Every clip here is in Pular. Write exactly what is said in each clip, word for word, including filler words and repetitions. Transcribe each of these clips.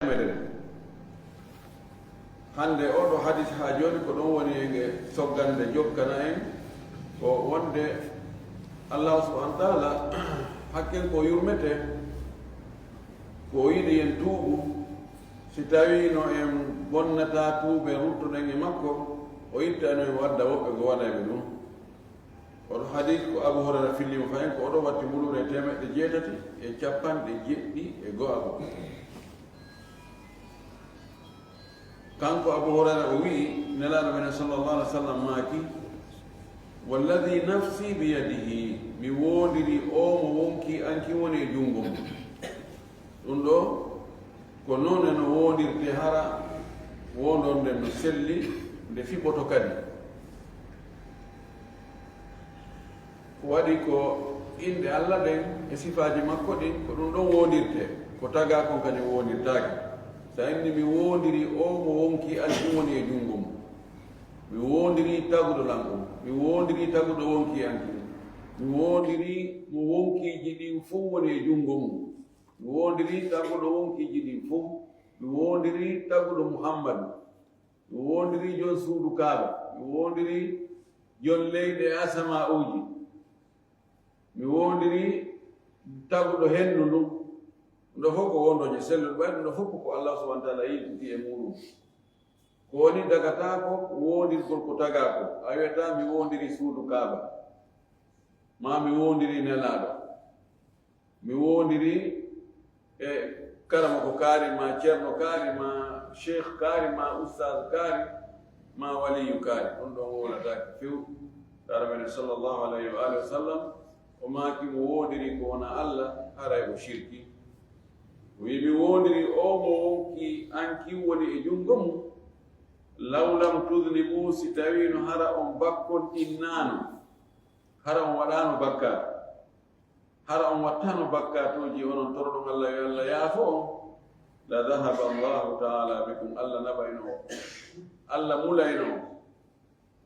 Meɗen. Hannde oo ɗoo hadis haa jooni ko ɗum woni e nge soggande jokkana en ko wonde Allaahu subhaanahu wa taala hakken ko yurmetee, ko o yiɗi en tuubu, si tawii no en bonnataa tuuben ruttuɗen e makko, o itta en o wadda woɓɓe ko waɗayɓe ɗum. Oɗo hadis ko Abu Hurayra fillimo fahin ko oɗo watti mbuluure e teemeɗɗe jeetati e capanɗe jeɗɗi e go'aɓo. Kanko Abu Hurayra o wi'i, Nelaaɗo men sallallahu alaihi wasallam maaki, "Walladhi nafsi biyadihi, mi woondiri o mo wonki an kin woni e junngo mum." Ɗum ɗoo ko noone no woondirtee hara woondonde no selli, nde fiɓoto kadi. Ko waɗi ko inɗe Alla ɗen e sifaaji makko ɗin, ko ɗum ɗon woondirtee, ko tagaa kon kañum woondirtaake. So a inni mi woondiri o mo wonki an ɗum woni e junngo mum, mi woondiri taguɗo lan on, mi woondiri taguɗo wonki an ɗum, mi woondiri mo wonkiiji ɗin fof woni e junngo mum. Mi woondiri taguɗo wonkiiji ɗin fof. Mi woondiri taguɗo Muhammadu. Mi woondiri jon suudu Kaaba. Mi woondiri jon leyɗe e asama'uuji. Mi woondiri taguɗo henndu ndun. Ɗum ɗoo fof ko wondooje selluɗe, ɓay ɗum ɗoo fof ko Allah subhanahu wa taala yiltiti e muuɗum. Ko woni dagataako woondirgol ko tagaa ko. A wi'ataa mi woondiri suudu Kaaba. Maa mi woondiri Nelaaɗo. Mi woondiri e karamoko kaari, maa ceerno kaari, maa sheikh kaari, maa ustaaz kaari, maa waliyu kaari. Ɗum ɗon wowlataake few. Laara men sallallahu alayhi wa alihi wa sallam, o maaki mo woondiri ko wonaa Allah, haray o shirki. O wi'i, mi woondiri o mo wonki an kin woni e junngo mum. Law lam tudnibu, si tawiino hara on bakkonɗinnaano, hara on waɗaano bakkaatu. Hara on wattano bakkaatuuji, onon toroɗon Allah yo Allah yaafo on, la dahaba Allahu taala bikum, Allah naɓayno on, Allah mulayno on,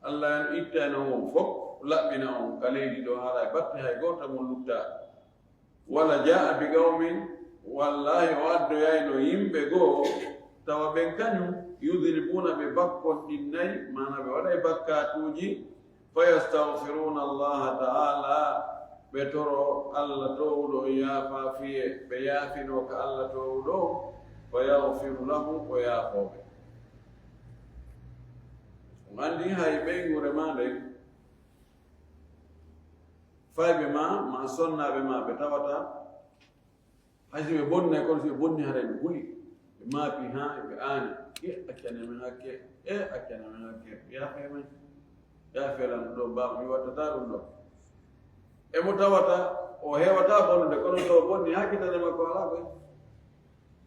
Allah ittayno on fof, laɓɓina on ka leydi ɗo, hara e batte hay gooto mo lutta. Wala jaa bi qawmin, wallahi o addoyayno yimɓe goo, tawa ɓen kañum, yudnibuuna ɓe bakkonɗinnay, maana ɓe waɗay bakkaatuuji, فيستغفرون الله تعالى، ɓe toro Allah toowuɗo on yaafaafiye, ɓe yaafinoo ka Allah toowuɗo on, فيغفر لهم، o yaafoo ɓe. On anndi hay ɓeynguure maa nden, fayɓe maa, maa sonnaaɓe maa ɓe tawata, Hay si ɓe bonnay, kono si ɓe bonni, haray ɓe huli. Ɓe maapi, haa, ɓe aani. E, accane men hakke. E, accane men hakke. Yaafee men. Yaafee lan ɗo, baaba, mi wattataa ɗum ɗo. E mo tawata o heewataa bonnude, kono so o bonni, hakkitane makko alaa koy.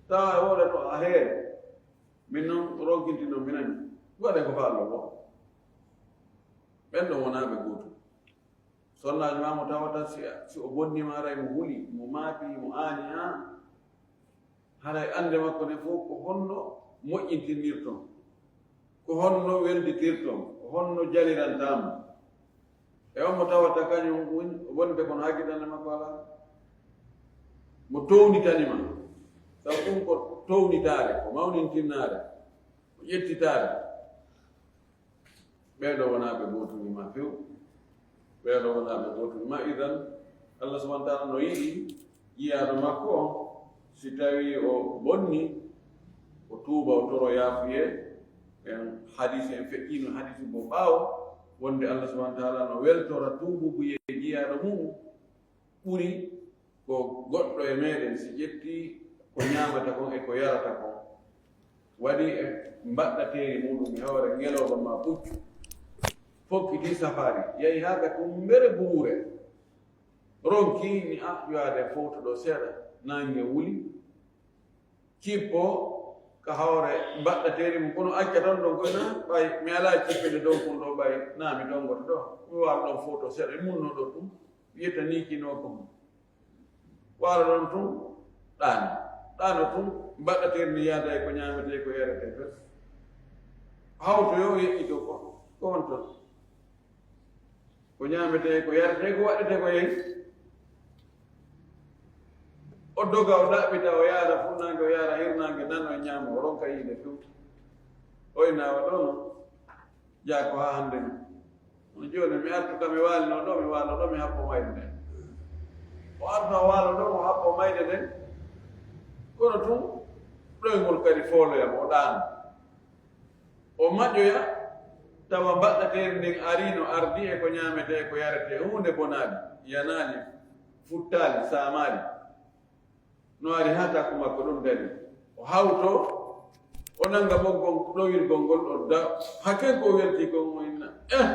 Tawa e hoore to a heere. Min non ronkintino minani. Waɗe ko faallo ko. Ɓen ɗon wonaa ɓe gootum. Sonnaajo maa mo tawata si, si o bonni ma, haray mo huli, mo maapi, mo aani, haa haray annde makko nden fof ko honno moƴƴintinirton, ko honno welditirton, ko honno jalirantaa mo. E on mo tawata kañum woni, wonde kono hakkitande makko alaa. Mo townitani ma. Sabu ɗum ko townitaare, ko mawnintinnaare, ko ƴettitaare. Ɓee ɗoo wonaa ɓe gootumi ma few. Ɓee ɗoo wonaa ɓe gootumi ma. Idan, Allah subhanahu wa taala no yiɗi jiyaaɗo makko on, si tawii o bonni, o tuuba, o toro yaafuyee. Ɓen hadiisi en feƴƴiino hadiisi mo ɓaawo, wonde Allah subhanahu wa taala no weltora tuububuye jiyaaɗo mum. Ɓuri ko goɗɗo e meɗen si ƴetti ko ñaamata kon e ko yarata kon, waɗi e mbaɗɗateeri muɗum e hoore ngelooba maa puccu, fokkiti safaari, yahi haa ka tummbere buruure, ronki ni a yowaade fowto ɗo seeɗa, naange wuli, cippo ka hoore mbaɗɗateeri mum, kono acca tan ɗon koy na, ɓay mi alaa cippede dow kun ɗo, ɓay na mi ɗongoto ɗo, mi waala ɗon foto seeɗa, mi munno ɗo ɗum, yetta ni kinoo ko mum. Waala ɗon tun, ɗaani. Ɗaano tun, mbaɗɗateeri ni yaada e ko ñaametee, ko yaretee fes. Hawto yo yeƴƴito ko, ko on ton. Ko ñaametee, ko yaretee, ko waɗetee ko yehi. O doga, o ɗaɓɓita, o yaara funnaange, o yaara hirnaange, nano e ñaamo, o ronka yiide few. O inna wa ɗon, jaa ko haa hannde non. Kono jooni mi artu ka mi waalino ɗo, mi waalo ɗo, mi haɓɓo mayde nden. O arta o waalo ɗo, o haɓɓo mayde nden. Kono tun, ɗoyngol kadi fooloya mo, o ɗaano. O maƴoya, tawa mbaɗɗateeri ndin ariino, ardi e ko ñaametee e ko yaretee, huunde bonaali, yanaali, futtaali, saamaali. No ari haa takku makko ɗon dari. O hawto, o nanga ɓoggol ɗowirgol ngol, o da-, hakken ko o welti kon, o inna, "Eh,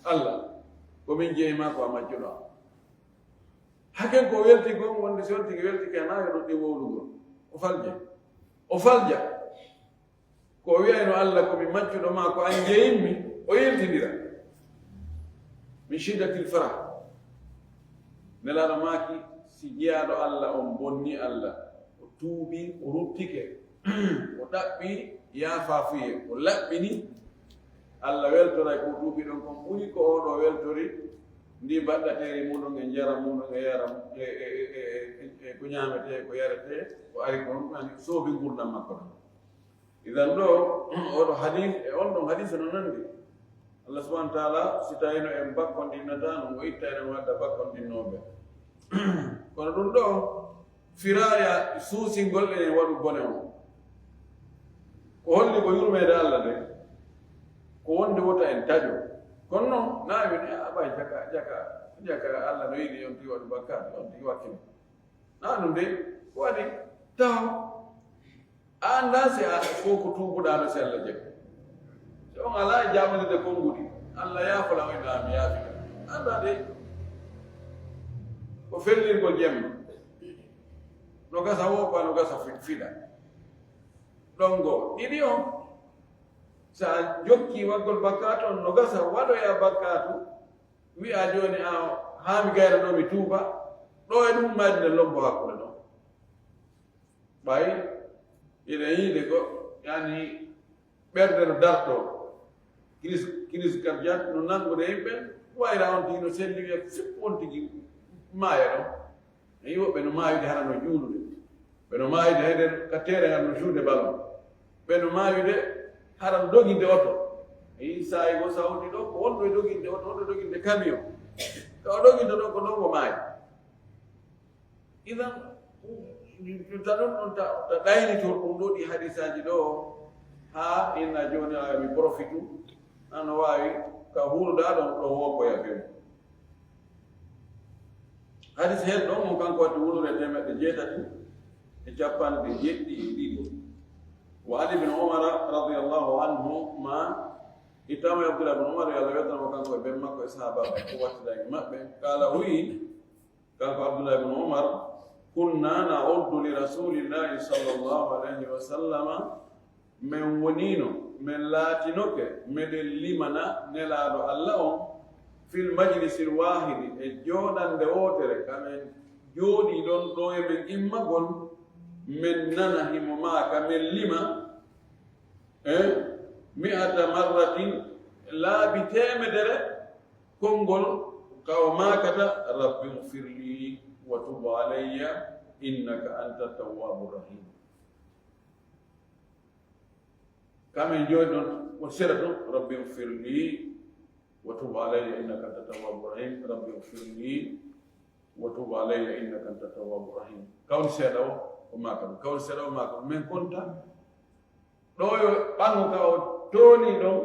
Alla, ko min jeyi maa ko a majjuɗo am." Hakken ko o welti kon, wonde si on tigi weltike, a naayo ɗon ɗi wowlugol. O falja. O falja. Ko o wi'ayno Alla, "Ko mi majjuɗo maa, ko an jeyimmi," o yiltindira. Min shiddatil farah. Nelaaɗo maaki, si jiyaaɗo Alla on bonni Alla, o tuubi, o ruttike, o ɗaɓɓi yaafaafuye, o laɓɓini, Alla weltoray ko o tuubi ɗon kon ɓuri ko oo ɗoo weltori ndii baɗɗateeri muuɗum e njaram muuɗum e yaram, e, e, e, e, e ko ñaametee, ko yaretee, ko ari kon, yani, soobi ngurndan makko ɗon. Idan ɗoo, oo ɗoo hadis, e on ɗon hadis no nandi. Allah subhanahu wa ta'ala, si tawino en bakkondinnata, no o ittayno en wadda bakkondinnooɓe. Kono ɗum ɗoo, firaaya suusingol en waɗu bone on. Ko holli ko yurmeede Allah nde, ko wonde wota en taƴo. Kono non, na en wi'a, "A ɓay jaka, jaka, jaka Allah no yiɗi on tigi waɗu bakkaatu, on tigi wakkilo." Na ɗum de, ko waɗi taho. A anndaa si a, ko ko tuubuɗaa no si Allah jaggi. Si on alaa e jaamondirde konnguɗi, Allah yaafola on, inna mi yaafi. Anndaa de, ko fellirgol jemma. No gasa woopa, no gasa fi-, fiɗa. Ɗon goo. Ɗiɗi on, si a jokkii waɗgol bakkaatu on, no gasa waɗoyaa bakkaatu, wi'a jooni, "A, haa mi gayra ɗoo, mi tuuba." Ɗoo e ɗum maayde nden lombo hakkunde ɗon. Ɓay, hiɗen yiide ko, yani, ɓernde no dartoo. Crise, crise cardiaque no nanngude yimɓe, wayra on tigi no selli, wi'a, "Sippu on tigi maaya ɗon." E woɓɓe no maayude hara no juulude. Ɓe no maayude hayde ka teere ngal no juude balon. Ɓe no maayude hara no doginde oto. E yii saa'i goo sawti ɗo, ko wonɗo e doginde oto, wonɗo e doginde camion. Ka o doginta ɗon ko ɗon o maayi. Idan, ta ɗon ɗon ta, ta ɗaynito ɗum ɗo ɗi hadisaaji ɗo, haa inna jooni a mi profitu, ano waawi ka huuluɗaa ɗon ɗo woopoya few. Hadis heen ɗon, mo kanko waddi wuluure teemeɗɗe jeetati e capanɗe jeeɗiɗi e ɗiɗi. Wa Ali bin Umar radiyallahu anhuma, ittama e Abdullah bin Umar, yo Allah weltan mo kanko e ben makko e sahaaba ɓe, ko wattidaa e maɓɓe. Qaala, o wi'i, kanko Abdullah bin Umar, "Kunna na'uddu li Rasulillahi sallallahu alayhi wa sallama." Men woniino, men laatinoke, meɗen limana Nelaaɗo Alla on, fil majlisil waahidi, e jooɗannde wootere, ka men jooɗii ɗon ɗoo e men immagol, men nana himo maaka, men lima, e mi'ata marratin, laabi teemedere, konngol ka o maakata, "Rabbi ghfir li wa tub alayya, innaka anta tawwabu rahim." Ka men jooɗii ɗon, o seeɗa ton, "Rabbi ghfir li wa tub alayya innaka anta tawwabu rahim, Rabbi ghfir li wa tub alayya innaka anta tawwabu rahim." Ka woni seeɗa o, o maaka ɗum. Ka woni seeɗa o, maaka ɗum. Men konta, ɗo yo ɓaŋu ka o tooni ɗon,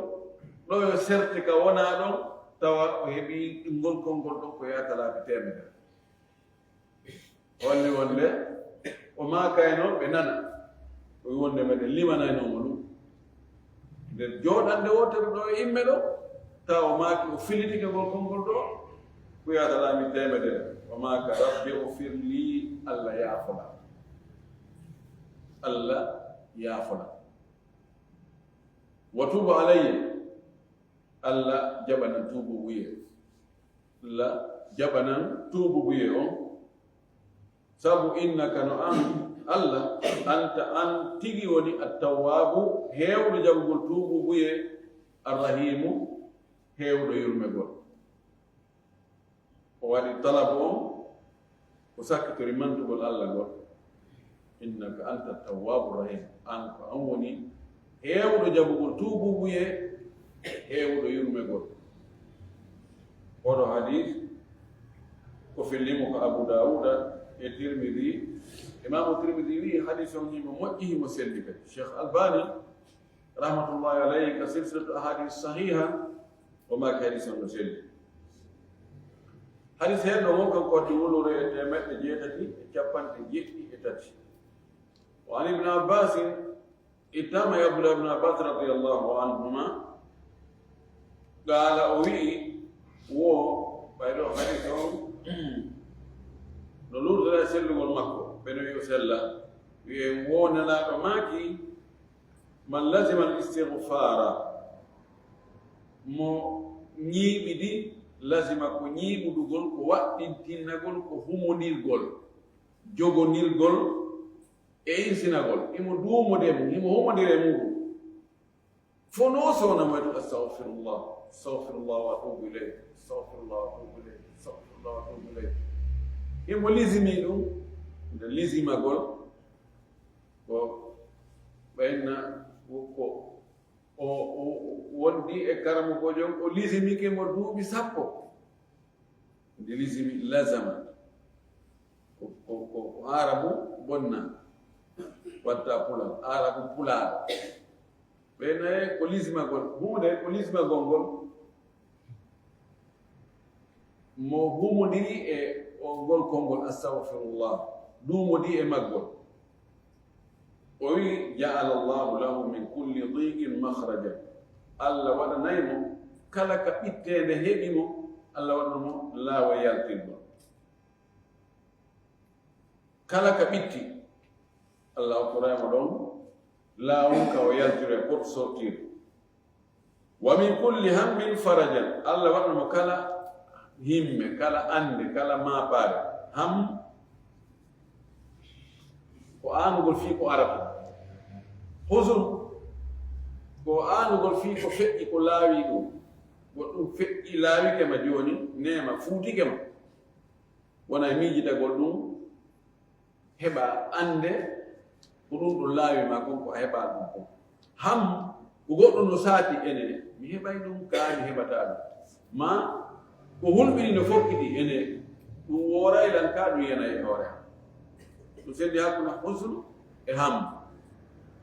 ɗo yo serte ka wona ɗon, tawa o heɓi ngol konngol ɗon ko yaata laabi teemedere. Holli wonde o maakayno ɓe nana. O wi'i wonde meɗen limanayno mo ɗum. Nder jooɗannde wootere ɗo e imme ɗo, tawa o maaki o filitike ngol konngol ɗo, ko yaata laabi teemedere. O maaka, "Rabbi ghfir li," Alla yaafola. Alla yaafola. "Wa tub alayya," Alla jaɓanan tuububuye. Alla jaɓanan tuububuye on. Sabu innaka no an, Alla, anta an tigi woni at-tawwaabu, heewɗo jaɓugol tuububuye, ar-rahiimu, heewɗo yurmegol. O waɗi talabu on, o sakkitori mantugol Alla ngol. إنك أنت التواب الرحيم. An ko an woni heewuɗo jaɓugol tuubuubuyee, heewuɗo yurmegol. Oɗo hadiis, ko fillimo ko Abu Daawuda e Tirmidi. Imaamu Tirmidi wi'i hadiis on himo moƴƴi, himo selli kadi. Sheikh Albani, rahmatullahi alayhi, ka silsilatu ahadis sahiha, o maaki hadiis on no selli. Hadiis hee ɗoo won kan ko watti wuluure e teemeɗɗe jeetati e cappanɗe jeeɗiɗi e tati. Wa an Ibn Abbas, ittama e Abdullah ibn Abbas radiyallahu anhuma, qaala, o wi'i, wo, ɓay ɗoo hadiis on no luurdira e sellugol makko, ɓe no wi'i o sella, wi'i wo Nelaaɗo maaki, من لزم الاستغفار, mo ñiiɓidi, lazima ko ñiiɓudugol, ko waɗɗintinagol, ko humondirgol, jogondirgol e insinagol. Himo duumode mum, himo humondira e muɗum. Fo no sona mo e ɗum, "Astaghfirullah, astaghfirullah wa atubu ilayh, astaghfirullah wa atubu ilayh, astaghfirullah wa atubu ilayh." Himo lizimi ɗum, nde lizimagol, ko ɓenna ko, ko, o, o, o wondi e karamokoojo on, o lizimike mo duuɓi sappo. Nde lizimi lazama. Ko, ko, ko, ko Aarabu bonna. Watta Pulal. Aarabu Pulaaɗo. Ɓe naye ko lizimagol. Huunde ko lizimagol ngol. Mo humondiri e o ngol konngol, "Astaghfirullah." Duumodi e maggol. O wi'i, "Ja'ala Allahu lahu min kulli diqin makhraja." Allah waɗanay mo kala ka ɓitteende heɓi mo, Allah waɗana mo laawol yaltirgol. Kala ka ɓitti, Allah okkoray mo ɗon laawol ka o yaltira, porte sortir. "Wa min kulli hammin farajan." Allah waɗana mo kala himme, kala annde, kala maapaare. Ham ko aanugol fii ko arata. Huzun ko aanugol fii ko feƴƴi, ko laawi ɗum. Goɗɗum feƴƴi, laawike ma jooni, neema fuutike ma. Wona e miijitagol ɗum, heɓa annde ko ɗum ɗum laawi ma kon, ko a heɓa ɗum kon. Ham ko goɗɗum no saati ene, mi heɓay ɗum, kaa mi heɓataa ɗum. Ma ko hulɓini no fokkiti ene, ɗum wooray lan, kaa ɗum yenay e hoore am. Ɗum sendi hakkunde husnu e ham.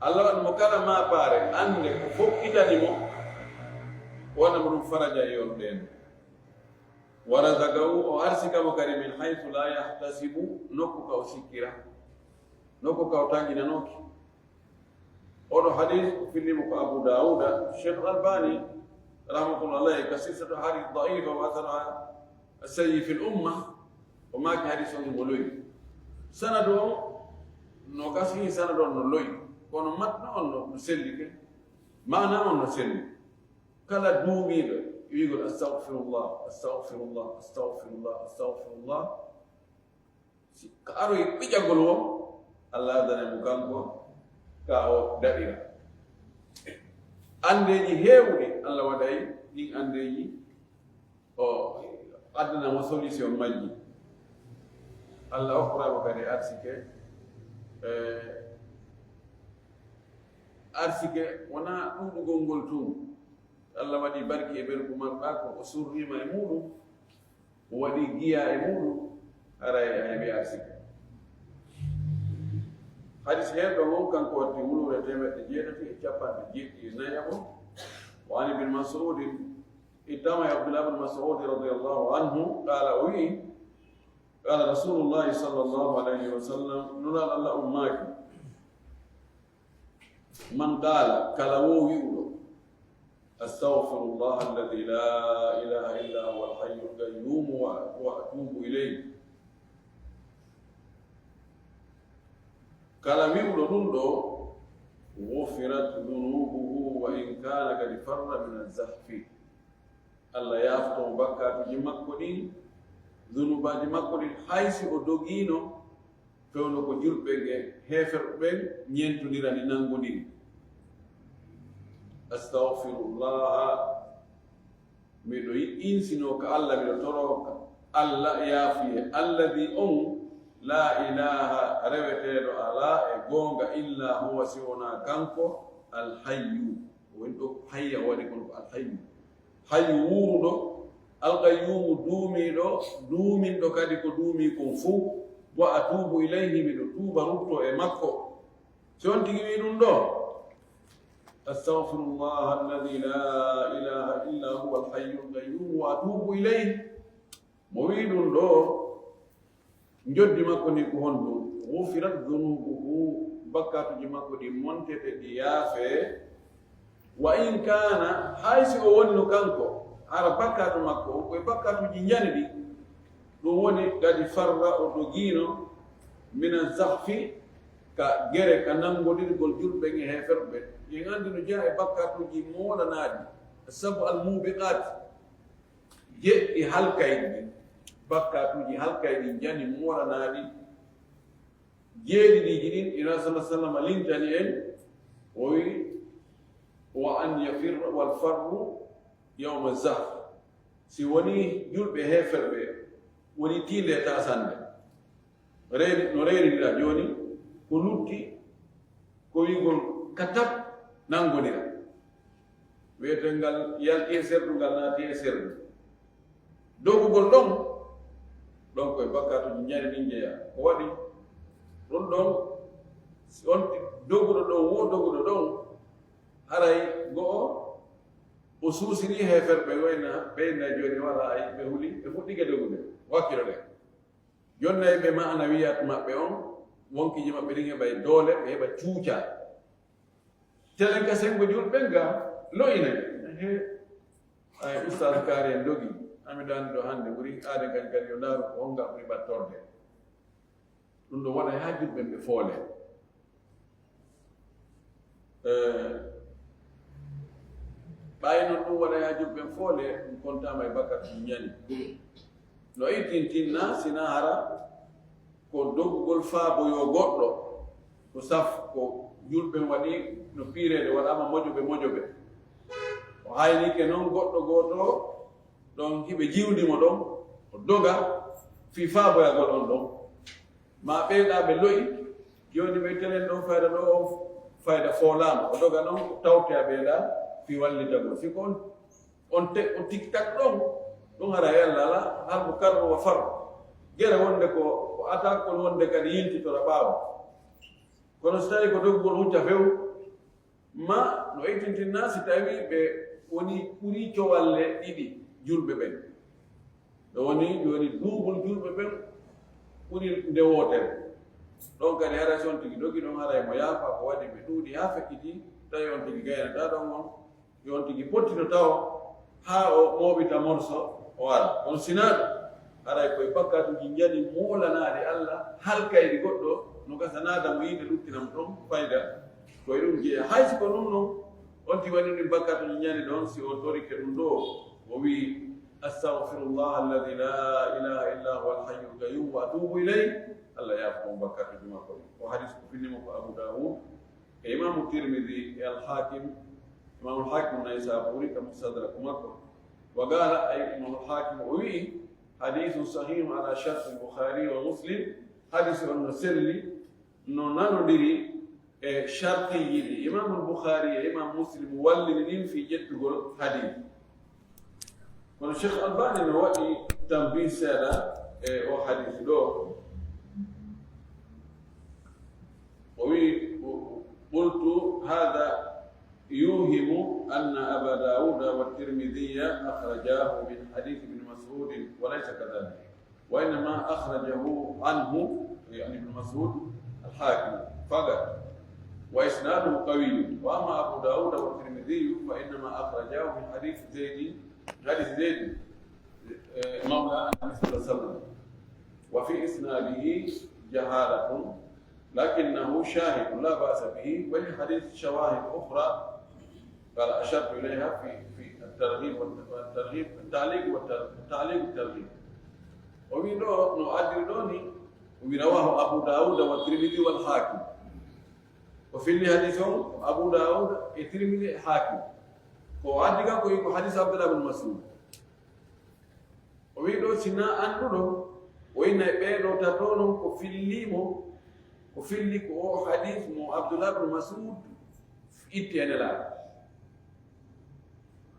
Allah waɗi mo kala maapaare, annde ko fokkitani mo, wona mo ɗum faraja e yonɗeende. Wa razaqahu, o arsika mo kadi min haythu la yahtasibu, nokku ka o sikkira, nokku ka o tanƴinanooki. Oɗo hadis o fillimo ko Abu Dawuda. Sheikh Albani, rahmatullahi alayhi, ka silsilatu hadis da'ifa wa athar sayyi fil umma, o maaki hadis on mo loyi. Sanadu on no kasi, sanadu on no loyi, kono matna on no, no sellike, maana on no sellike. Kala duumiiɗo wi'ugol, "Astaghfirullah, astaghfirullah, astaghfirullah, astaghfirullah." Si ka aroyi ɓiƴagol woo, Allah addana mo kanko ka o daɗira. Anndeeji heewuɗi, Allah waɗay ɗin anndeeji, o addana mo solution majji. Allah okkora mo kadi arsike, eh, arsike wonaa ɗuuɗugol ngol tun. Allah waɗi barki e ɓergu marɗa ko o surriima e muɗum, o waɗi giya e muɗum, haray a heɓi arsike. Hadis heerɗo on kanko watti wuluure teemeɗɗe jeetati e capanɗe jeeɗiɗi e nayaɓo. Wa an Ibn Mas'udin, ittama e Abdullah ibn Mas'ud radiyallahu anhu, qaala, o wi'i, qaala Rasulullahi sallallahu alayhi wa sallam, Nulaaɗo Allah on maaki, Man qaala, kala woo wi'uɗo, "Astaghfirullaha alladhi la ilaha illa huwa al-hayyul qayyum wa, wa atubu ilayh." Kala wi'uɗo ɗun ɗoo, "Ghufirat dhunubuhu wa in kana qad farra min az-zahfi." Allah yaafoto mo bakkaatuuji makko ɗin, zunubaaji makko ɗin, hay si o dogiino fewndo ko julɓe ɓen e heeferɓe ɓen ñentondirani, nanngondirii. Astaghfirullah, miɗo insinoo ka Allah, miɗo toroo ka Allah yaafuyee, alladhi on لا إله, reweteeɗo alaa e goonga, إلا هو, si wonaa kanko, الحي. O woni ɗo hayya, o waɗi kono ko الحي. Hayyu wuuruɗo, القيوم duumiiɗo, duuminɗo kadi ko duumii kon fow. وأتوب إليه, miɗo tuuba ruttoo e makko. Si on tigi wi'i ɗun ɗoo, أستغفر الله الذي لا إله إلا هو الحي القيوم وأتوب إليه. Mo wi'i ɗun ɗoo, njoddi makko ndin ko honɗun? غفرت ذنوبه, bakkaatuuji makko ɗin montete, ɗi yaafee. وإن كان, hay si o wonino kanko, hara bakkaatu makko on ko e bakkaatuuji njani ɗin, ɗun woni, قد فر, o dogiino, من الزحف, ka gere, ka nanngondirgol julɓe ɓen e heeferɓe ɓen. En anndi no jeyaa e bakkaatuuji moolanaaɗi, السبع الموبقات. Jeɗɗi halkayɗi ɗin, bakkaatuuji halkayɗi njani moolanaaɗi. Jeeɗiɗiiji ɗin, Nulaaɗo, صلى الله عليه وسلم, lintani en, o wi'i, وأن يفر, والفر يوم الزحف. Si wonii julɓe heeferɓe wonii tiinde e taasannde, reeri-, no reerindira jooni, ko lutti ko wi'ugol katap nanngondira. Wi'etee ngal yalti e serdu, ngal naati e serdu. Dogugol ɗon, ɗon ko e bakkaatuuji njani ɗin jeyaa. Ko waɗi ɗun ɗon, si on doguɗo ɗon, wo doguɗo ɗon, haray go'o o suusirii heeferɓe, wayna ɓe inna jooni wala ay, ɓe huli, ɓe fuɗɗike dogude. Wakkilo ɗen. Jonnay ɓe ma'anawiyaat maɓɓe on, wonkiiji maɓɓe ɗin heɓay doole, ɓe heɓa cuuca. Telen ka senngo julɓe ɓen ga, lo'inay. He, ay, Ustaas Kaari en dogi, ami ɗan ɗo hannde, ɓuri aade kadi kadi yo ndaaru ko honga ɓuri battorde. Ɗun ɗon waɗay haa julɓe ɓen ɓe foole. Eh, ɓay non ɗun waɗay haa julɓe ɓen foole, ɗun kontaama e bakkaatu ɗun ɲani. No ittintinna, si naa hara ko dogugol faaboyoo goɗɗo, ko saf, ko julɓe ɓen waɗi no piireede, waɗaama mojobe mojobe. O haynike non goɗɗo gooto ɗon, hiɓe jiwndi mo ɗon, o doga fii faaboyagol on ɗon. Maa ɓeyɗaa ɓe lo'i, jooni ɓe telen ɗon fayda ɗoo, on fayda foolaama. O doga non, o tawtoya ɓeyɗaa fii wallitagol. Si ko on, on te-, on tik-tak ɗon, ɗon hara yalla alaa, harbu karru wa farru. Gere wonde ko, ko attaque, kono wonde kadi yiltitora ɓaawo. Kono si tawii ko doggol hucca few, Ma no ittintinna si tawii ɓe wonii ɓurii cowalle ɗiɗi julɓe ɓen. Ɓe wonii, ɓe wonii duubul julɓe ɓen ɓuri nde wootere. Ɗon kadi haray si on tigi dogi ɗon, haray mo yaafaa ko waɗi ɓe ɗuuɗi haa feƴƴitii, tawi on tigi gaynataa ɗon on, yo on tigi pottino tawo, haa o mooɓita morso, o ara. Kono si naa ɗun, haray ko e bakkaatuuji njaɗi moolanaaɗi Alla, halkayɗi goɗɗo, no gasa naada mo yiite, luttina mo ɗon fayda. Ko e ɗun jeyaa. Hay si ko ɗun non, on tigi waɗi ɗin bakkaatuuji njaɗi ɗon, si o torike ɗun ɗoo, o wi'i, "Astaghfirullaha alladhi la ilaha illa huwa al-hayyul qayyum wa atubu ilayh." Alla yaafo mo bakkaatuuji makko ɗin. O hadis ko fini mo ko Abu Dawud, e Imaamu Tirmidi e Al-Haakim, Imaamu Al-Haakim Naysaabuuri ka Mustadrak makko. Wa qaala, ay Imaamu Al-Haakim o wi'i, "Hadiisun sahiihun alaa shartil Bukhaari wa Muslim." Hadiisi on no selli, no nanondiri e shartiiji ɗi. Imaamu Al-Bukhaari e Imaamu Muslim wallini ɗin fii ƴettugol hadiisi. Kono Sheikh Albani no waɗi tanbih seeɗa e oo hadiisi ɗoo. O wi'i, "Qultu haadha yuhimu anna Aba Daawuda wa Tirmidhiya akhrajaahu min hadiisi Ibn Mas'ud, wa laysa kadhalik." وإنما أخرجه عنه، يعني ابن مسعود، الحاكم فقط، وإسناده قوي، وأما أبو داود والترمذي فإنما أخرجاه من حديث زيد، حديث زيد، آه، مولى النبي صلى الله عليه وسلم، وفي إسناده جهالة، لكنه شاهد لا بأس به، وللحديث شواهد أخرى، قال أشرت إليها في، في الترغيب والت-، والترغيب، التعليق والتر-، التعليق الترغيب. O wi'i ɗoo, no addiri ɗoo nii, o wi'i, "رواه أبو داود والترمذي والحاكم." Ko fillii hadiisi on ko Abu Daawuda e Tirmidi e Haakim. Ko o addi kan ko wi'i ko hadiisi Abdullah bin Mas'ud. O wi'i ɗoo, si naa annduɗo O inna e ɓee ɗoo tato non ko filli mo, ko filli ko o hadis mo Abdullah ibn Mas'ud itti e Nelaaɗo.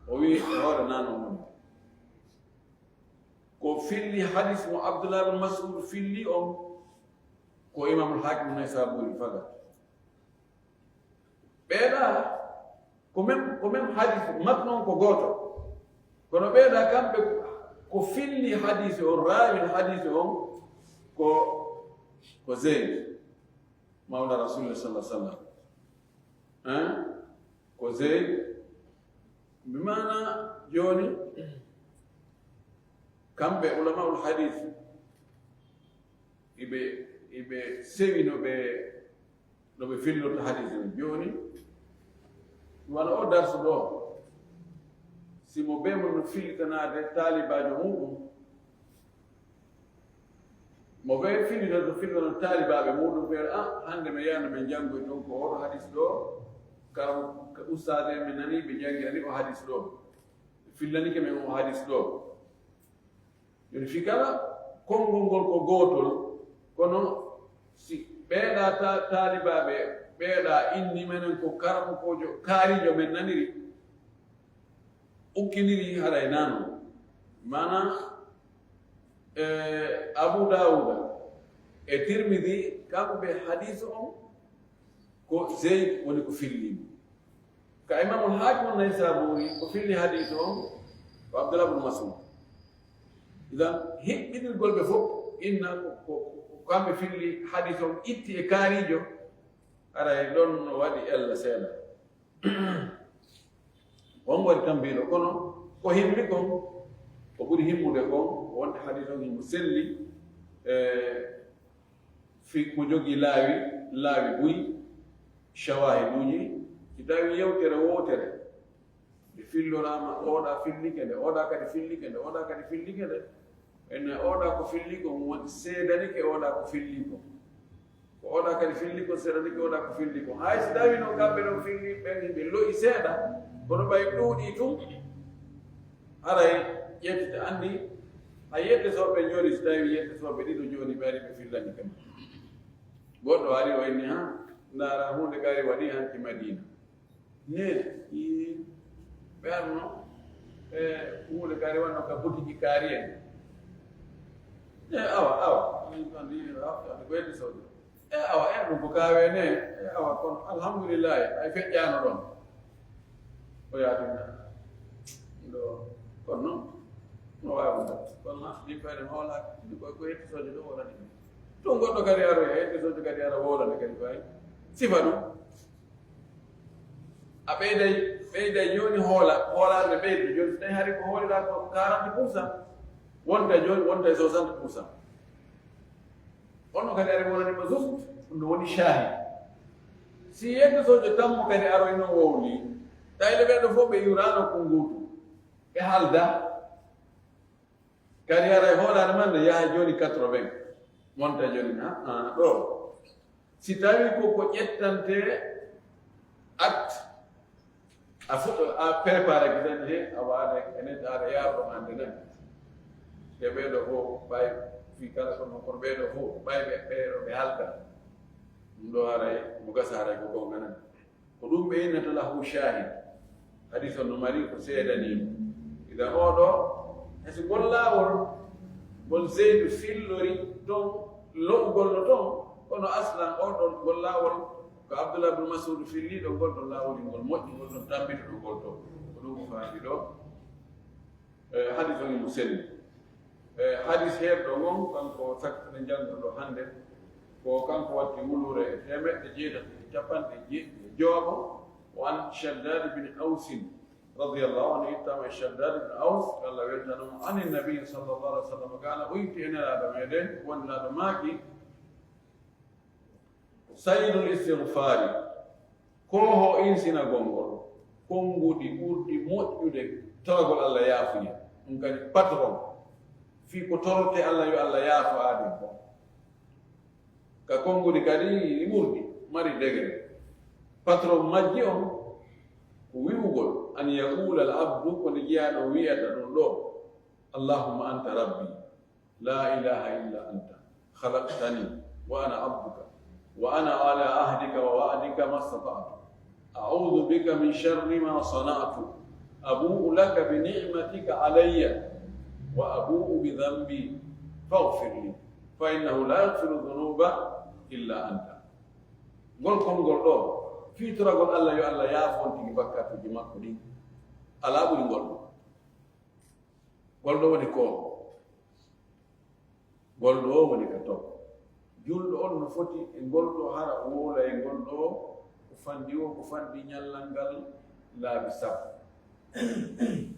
O wi'i e hoore nano on. Ko filli hadis mo Abdullah ibn Mas'ud filli on, ko Imamul Hakim Naysaburi faga. Ɓee ɗaa, ko men, ko men hadis, matnu on ko gooto. Kono ɓee ɗaa kamɓe ko filli hadis on, raawin hadis on, ko, ko Zeyd, mawla Rasulullah sallallahu alaihi wasallam. Hein? Ko Zeyd. Bi maana jooni, kamɓe ulamaul hadis, iɓe, iɓe sewi no ɓe, no ɓe fillirta hadis on. Jooni, wano o darsu ɗoo, si mo bee mo no fillitanaade taalibaajo muuɗum, mo ɓe fillitoto, fillitoto taalibaaɓe muuɗum, ɓe, "Ah, hannde mi yaano, min janngoy ton ko oɗo hadis ɗoo, karam, ka ustaas en min nani ɓe janngirani o hadis ɗoo. Ɓe fillanike men o hadis ɗoo." Jooni fii kala konngol ngol ko gootol, kono si ɓee ɗaa ta-, taalibaaɓe, ɓee ɗaa inni menen ko karamokoojo kaariijo men naniri, ukkiniri haray nano. Maana, eh, Abu Dawuda e Tirmidi, kamɓe hadis on ko Zeyd woni ko filli mo. Ka Imamul Hakim Naysaburi ko filli hadis on ko Abdullah ibn Mas'ud. Idan, hiɓɓiɗirgol ɓe fof inna ko, ko, ko kamɓe filli hadis on itti e kaariijo, haray ɗon no waɗi ella seeɗa. On waɗi tambiiɗo, kono ko himmi kon, ko ɓuri himmude kon, ko wonde hadis on himo selli, e fii ko jogii laawi, laawi buy, shawahiduuji, si tawii yewtere wootere, nde filloraama, oɗa fillike nde, oɗa kadi fillike nde, oɗa kadi fillike nde, ene oɗa ko filli kon, woni seedanike oɗa ko filli kon. Ko oɗa kadi filli kon, seeɗa ni ko oɗa ko filli kon. Hay si tawii non kamɓe ɗon filli ɓen, ɓe lo'i seeɗa, kono ɓay ɗuuɗii tun, haray ƴettita anndi, a yette sooɓe jooni, si tawii yette sooɓe ɗiɗo jooni, ɓe ari ɓe fillani kam. Goɗɗo ari o inni, "Ha, ndaara huunde kay waɗi hanki Madina." Ne, i, ɓe arno, e, huunde kaari wonno ka butiki kaari en. E, awa, awa, ɗum ɗon ni, awa, ɗum ko heddi soodi. E, awa, e, ɗum ko kaawe ne, e, awa, kono alhamdulillahi, ay feƴƴaano ɗon. O yaatinna. Ɗo, kono non, no waawi wonde. Kono na, ɗin fayde mi hoolaaki, ɗum ko, ko heddi soodi ɗo wonani. Ɗum goɗɗo kadi aroy, heddi soodi kadi ara wonani kadi fay. Sifa ɗum. A ɓeyday, ɓeyday jooni hoola, hoolaare ɓeydu. Jooni so tawi hari ko hooliɗaa ko quarante pour cent, wonta jooni, wonta e soixante pour cent. Onno kadi ari wonani ma juste, ɗum no woni shahid. Si yedde sojo tammo kadi aroy non wowli, tawi le ɓeɗo fof ɓe yurano ko nguutu. Ɓe halda. Kadi haray hoolaare man ne yaha jooni quatre-vingts. Wonta jooni, ha, ha, ɗo. Si tawi ko, ko ƴettante at, a fuɗɗo, a préparé gidan he, a waɗa, enen aɗa yaaro ɗon hannde nan. Te ɓeeɗo fof, ɓay, fii kala kono, kono ɓeeɗo fof, ɓay ɓe, ɓeeɗo ɓe halda. Ɗum ɗo haray, mo gasa haray ko gonga nan. Ko ɗum ɓe innata lahu shahid. Hadis on no mari ko seedanii mo. Idan oo ɗoo, hay so ngol laawol, ngol Zeydu fillori ton, lo'ugol no ton, kono aslan oo ɗoo ngol laawol ko Abdullah bin Mas'ud filliiɗo ngol ɗon laawol ngol moƴƴi, ngol ɗon tambito ɗo ngol ɗoo. Ko ɗum ko faandi ɗoo. Eh, hadis on mo selli. Eh, hadis heerɗo ngon, kanko sakkitino jannguɗo hannde, ko kanko watti wuluure e teemeɗɗe jeetati e capanɗe jeeɗiɗi e jowo. Wa an Shaddad bin Ausin, radiyallahu anhu, ittama e Shaddad bin Aus, Allah weltano mo, anin Nabi sallallahu alaihi wasallam, kana o itti e Nelaaɗo meɗen, wonlaaɗo maaki, Sayyidul istighfari, ko ho insinagol ngol, konguɗi ɓurɗi moƴƴude toragol Allah yaafuye. Ɗum kadi patron, fii ko torote Allah yo Allah yaafo aaden ko. Ka konguɗi kadi ɗi ɓurɗi, mari degré. Patron majji on, ko wi'ugol, an yaqula al abdu, ko nde jiyaaɗo wi'ata ɗum ɗo, Allahumma anta rabbi. لا إله إلا أنت خلقتني وأنا عبدك وأنا على عهدك ووعدك ما استطعت. أعوذ بك من شر ما صنعت. أبوء لك بنعمتك علي وأبوء بذنبي فاغفر لي فإنه لا يغفر الذنوب إلا أنت. Ngol konngol ɗoo, fiitoragol Alla yo Alla yaafo on tigi bakkatuuji makko ɗin, alaa ɓuri ngol ɗoo. Ngol ɗoo woni ko, ngol ɗoo woni ka to. Julɗo on no foti e ngol ɗoo, hara o wowla e ngol ɗoo, ko fanɗi woo, ko fanɗi ñallal ngal laabi sappo.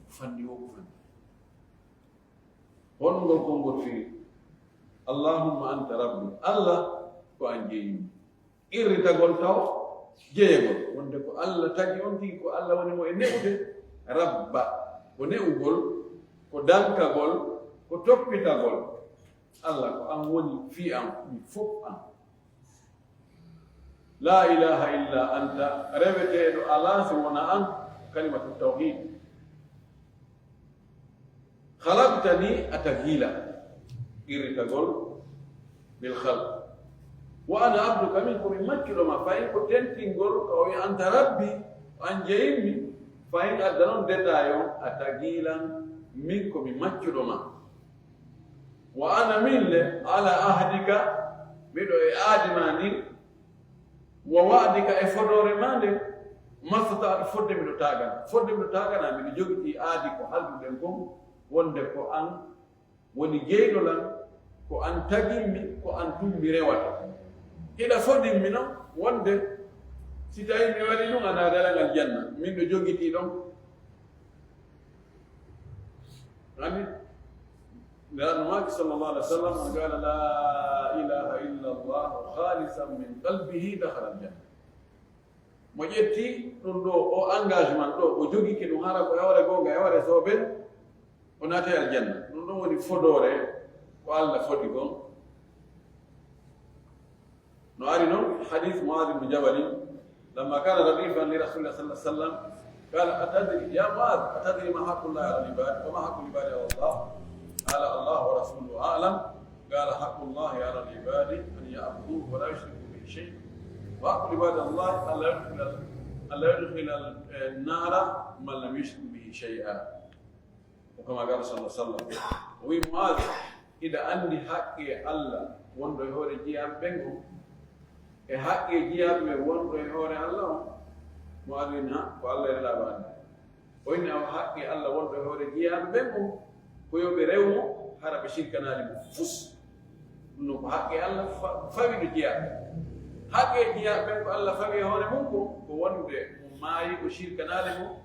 Ko fanɗi woo, ko fanɗi. Honno ngol konngol firi? Allahumma anta rabbi. Alla, ko an jeyi mi. Qirritagol taw jeyegol. Wonde ko Alla tagi on tigi, ko Alla woni mo e ne'ude. Rabba, ko ne'ugol, ko dankagol, ko toppitagol. Alla, ko an woni fii an, fii fof an. La ilaha illa anta, reweteeɗo alaa si wonaa an, kalimatu tawhid. Khalaqtani, a tagi lan, qirritagol, bil khalq. Wa ana abduka, min ko mi maccuɗo ma, fayin ko tentingol, ka o wi'a anta rabbi, ko an jeyimmi, fayin adda non détail on, a tagi lan, min ko mi maccuɗo ma. Wa ana min le, ala ahdika, miɗo e aadi ma ndin, wa wa'dika e fodoore maa nden, mastata'tu fodde miɗo taagana. Fodde miɗo taagana, miɗo jogitii aadi ko haalduɗen kon, wonde ko an woni jeyɗo lan, ko an tagimmi, ko an tun mi rewata. Hiɗa fodimmi non, wonde si tawii mi waɗii ɗun, a naatataa aljanna, min ɗo jogitii ɗon. Ani, Nelaaɗo maaki sallallahu alaihi wasallam, man qala la ilaha illa Allah khalisan min qalbihi dakhala aljanna. Mo ƴetti ɗun ɗoo, o engagement ɗoo, o jogike ɗun hara ko e hoore goonga, e hoore soobee, o naatay aljanna. Ɗun ɗon woni fodoore ko Alla fodi kon. No ari non, hadith Mu'adh ibn Jabal, lamma kana radifan li Rasulillah sallallahu alaihi wasallam, qala, atadri, ya Mu'adh, atadri ma haqqullahi ala al-ibad, wa ma haqqul ibadi ala Allah? Qala, Allah wa rasuluhu a'lam. Qala, haqqullahi ala al-ibadi an ya'buduhu wa la yushriku bihi shay'a. Wa haqqul ibadi ala Allah an la yudkhila, an la yudkhila an-nara man lam yushrik bihi shay'a. O kama qala sallallahu alaihi wasallam. O wi'i Mu'adh, hiɗa anndi haqqe Alla wonɗo e hoore jiyaaɓe ɓen on, e haqqe jiyaaɓe ɓen wonɗo e hoore Alla on? Mu'adh wi'i, ha, ko Alla e Nelaaɗo anndi. O inni, awa haqqe Alla wonɗo e hoore jiyaaɓe ɓen on, ko yo ɓe rew mo, hara ɓe sirkanaali mo fus. Ɗun non ko haqqe Alla fa-, fawi no jiyaaɓe. Haqqe jiyaaɓe ɓen ko Alla fawi e hoore mun ko, ko wonde mo maayi o sirkanaali mo,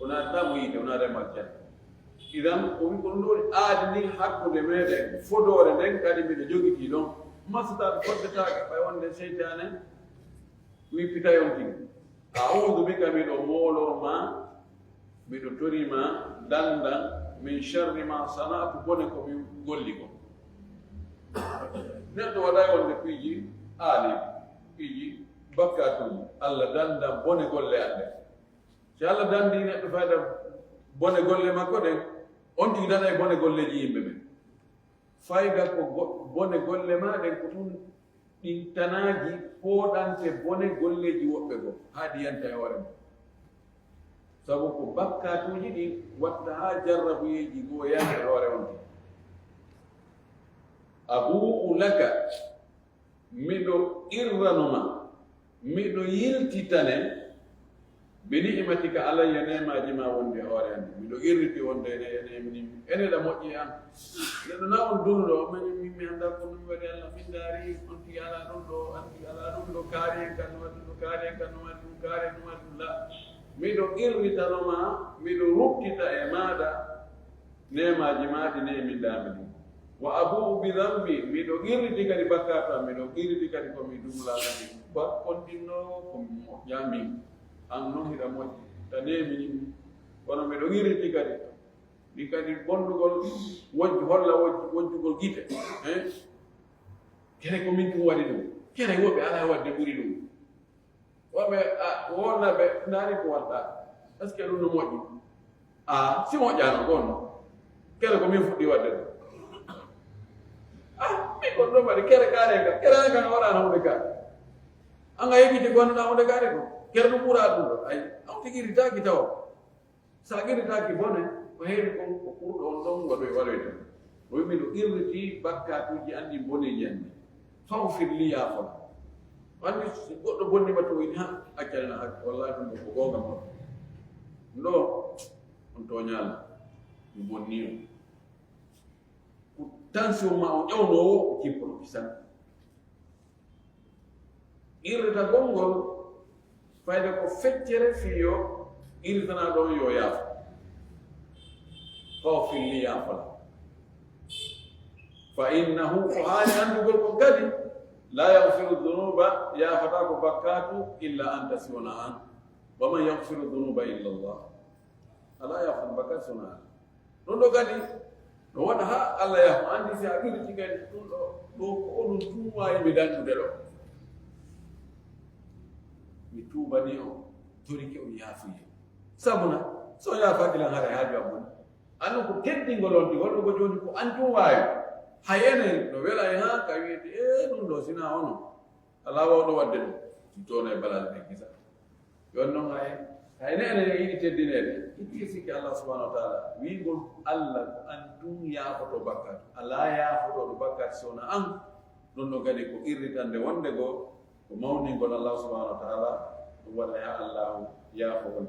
o naatataa mo yiite, o naatataa mo aljanna. Idan, ko woni ko ɗun ɗoo woni aadi ndin hakkunde meɗen, fodoore nden kadi miɗo jogitii ɗon. Mastata'tu, foddetaake, ɓay wonde seytaane wippitay on tigi. A'udhu bika, miɗo moolor ma, miɗo tori ma dandan, min sharri ma sana'tu, bone ko mi golli kon. Neɗɗo waɗay wonde piiji aali, piiji bakkaatuuji, Alla dandan bone golle an ɗen. Si Alla dandii neɗɗo fayda bone golle makko ɗen, on tigi danay bone golleeji yimɓe ɓen. Fayda ko go-, bone golle maa ɗen ko tun ɗin tanaaji pooɗante bone golleeji woɓɓe goo, haa ɗi yanta e hoore mum. Sabu ko bakkaatuuji ɗin watta haa jarrabuyeeji goo yanta e hoore on tigi. Abuu'u laka, miɗo qirrano ma, miɗo yiltitane, bi ni'matika alayya, neemaaji maa wonɗi e hoore an ɗin. Miɗo qirriti wonde ene, ene, ene, ene ɗa moƴƴi e an. Neɗɗo na on dunuɗo, on mani min mi anndaa ko ɗum waɗi Alla, min ndaari, on tigi alaa ɗum ɗo, on tigi alaa ɗum ɗo, kaari en kan no waɗi ɗum, kaari en kan no waɗi ɗum, kaari en no waɗi ɗum, la. Miɗo qirritano ma, miɗo ruttita e maaɗa, neemaaji maa ɗi neeminɗaa mi ɗin. Wa abu'u bi dhanbi, miɗo qirriti kadi bakkaatu an, miɗo qirriti kadi ko mi duumulaano mi bakkondinnoo, ko mi moƴƴaa min. An non hiɗa moƴƴi, ta neemini mi. Kono miɗo qirriti kadi, mi kadi bonnugol wojju, holla wojju, wojjugol gite. Eh? Kere ko min tun waɗi ɗum. Kere woɓɓe alaa waɗde ɓuri ɗum. Woɓɓe, a, wonna ɓe ndaari ko waɗɗaa. Est-ce que ɗum no moƴƴi? A, si moƴƴaano, ko honno? Kere ko min fuɗɗi waɗde ɗum. Kono ɗum waɗi kere kaare ka, kere an kan a waɗaano huunde ka. An a yejjiti ko annduɗaa huunde kaare ko. Kere ɗum ɓuraa ɗum ɗo. Ay, an tigi irritaaki tawa. Sa qirritaaki bone, ko heewi kon ko ɓurɗo on ɗon waɗoy-, waɗoyta. O wi'i, miɗo qirritii bakkaatuuji an ɗin boneeji an ɗin. Faghfir li, yaafo lan. Anndi si goɗɗo bonni ma to woni, ha, accana na hakke, wallahi ɗum ɗo ko goonga ma. Ɗo, on tooñaano, mi bonnii on. Ko tension ma on ƴawnoowo, o jippoto kisan. Qirrita gongol, fayde ko feccere fii yo qirritanaaɗo on yo yaafo. Faghfir li, yaafo lan. Fa innahu, ko haani anndugol kon kadi, la yaghfiru dhunuba, yaafataa ko bakkaatu, illa anta, si wonaa an. Wa man yaghfiru dhunuba illa Allah. Alaa yaafo bakkaatu si wonaa an. Ɗum ɗo kadi, no waɗa haa Allah yaafo. Anndi si a qirriti kadi ɗum ɗo, ɗo ko onon tun waawi mi dandude ɗo. Mi tuubanii on, torike on yaafuyee. Sabu na, si on yaafaaki lan haray haaju an boni. Annon ko teddingol on ɗi, wonno ko jooni ko an tun waawi. Hay enen, no wela en haa ka wi'ete, ee, ɗum ɗo, si naa onon. Alaa waawɗo waɗde ɗum, si toona e balaaɗe ɗen kisa. Yo non hay, hay ne enen e yiɗi teddineede, itti e sikke Allah subhanahu wa ta'ala, wi'ugol Allah ko an tun yaafoto bakkaatu. Alaa yaafotooɗo bakkaatu si wonaa an. Ɗum ɗon kadi ko qirritande wonde goo, ko mawningol Allah subhanahu wa ta'ala, ɗum waɗa ya Allah yaafo on.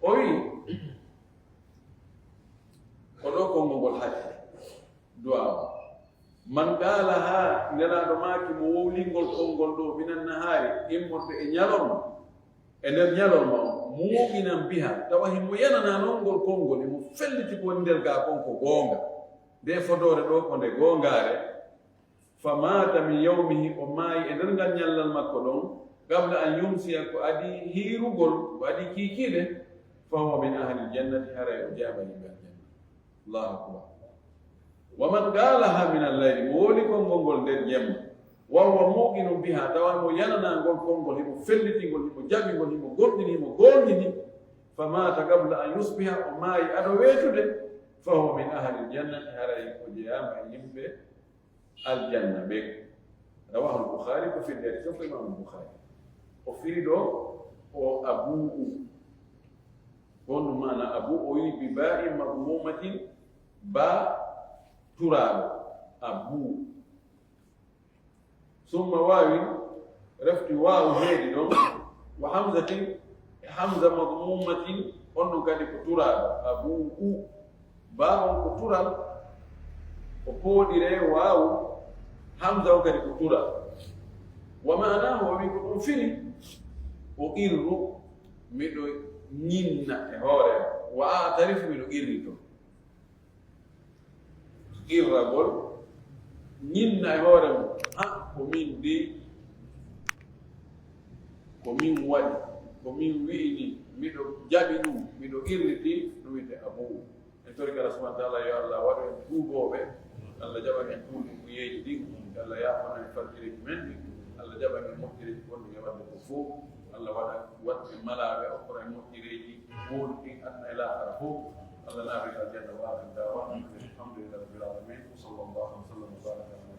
O wi'i, ko ɗo konngol ngol haɗi. Du'a o. Man qaalahaa, Nelaaɗo maaki mo wowlingol konngol ɗo, minan nahaari, immorde e ɲalorma, e nder ɲalorma on, muuqinan bihaa, tawa himo yananaa non ngol konngol, himo felliti ko woni nder gaa kon ko goonga. Nde fodoore ɗo ko nde goongaare. Fa maata min yawmihi, o maayi e nder ngal ɲallal makko ɗon, qabla an yumsiya, ko adii hiirugol, ko adii kiikiiɗe, fa huwa min ahlil jannati, haray o jeyaama yimɓe aljanna. Allahu akbar. Wa man qaalahaa minal layli, mo wowli konngol ngol nder jemma, wa huwa muuqinun bihaa, tawa himo yananaa ngol konngol, himo felliti ngol, himo jaɓi ngol, himo gomɗini, himo goongini, fa maata qabla an yusbiha, o maayi ado weetude, fa huwa min ahlil jannati, haray o jeyaama e yimɓe aljanna ɓen. Rawahul Bukhari, ko firde hadiis o ko Imaamu Bukhari. O firi ɗo o abu'u. Honɗun maana abu? O wi'i bi baa'in madmuumatin, baa turaaɗo, abu. Summa waawin, refti waawu heedi ɗon, wa hamzatin, e hamza madmuumatin, on ɗon kadi ko turaaɗo, abu'u. Baa on ko tural, ko pooɗiree waawu, hamza on kadi ko tural. Wa ma'anaahu, o wi'i ko ɗum firi, o qirru, miɗo ɲinna e hoore am, wa a'tarifu, miɗo qirrito. Qirragol, ɲinna e hoore mum, ha, ko min de, ko min waɗi, ko min wi'ini, miɗo jaɓi ɗum, miɗo qirriti, ɗum wi'ete abu'u. En torike Allah subhanahu wa ta'ala, yo Allah waɗu en tuubooɓe, Allah jaɓan en tuubuyeeji ɗin, Allah yaafana en fajjireeji men ɗin, Allah jaɓan en moƴƴereeji gonɗi e waɗde ko fow, Allah waɗa, waɗu en malaaɓe, okkora en moƴƴereeji. Wowluɗi aduna e laakhara fow. Allah naɓe aljanna wa akhir da'wana alhamdulillahi rabbil alamin. Wa sallallahu wa sallam wa baraka ala